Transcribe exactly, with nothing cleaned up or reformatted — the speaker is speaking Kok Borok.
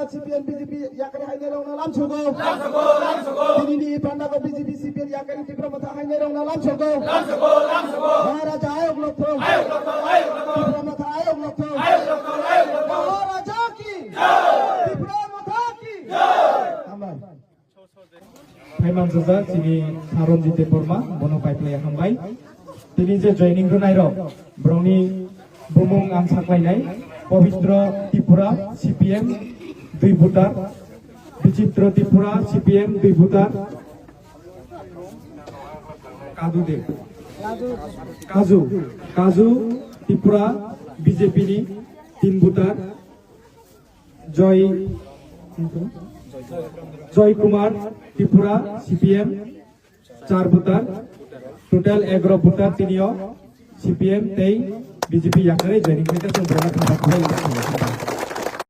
C P M B J P yakari hainai rokno lamsogo. Tini ni panda ko B J P C P M yakari Tipra Motha hainai rokno lamsogo. Maharaja ayok lokthong. Tipra Motha ayok lokthong. Maharaja ki. Tipra Motha ki. Hambai. Phaiman Jajak chini Saronjit Debbarma, bono paiplai hambai. Tini je joining rwnai rok, borokni bumung ang saklainai, Pobitro Tripura, C P M dui voter, Bichitro Tripura, C P M dui voter, Kadu Dev, Kaju, Kaju Tripura, B J P ni tin voter, Joy, Joy Kumar Tripura, C P M, char voter, total egaro voter tinio C P M tei B J P yakari joining khaikhe chwng borokno khabar khlai.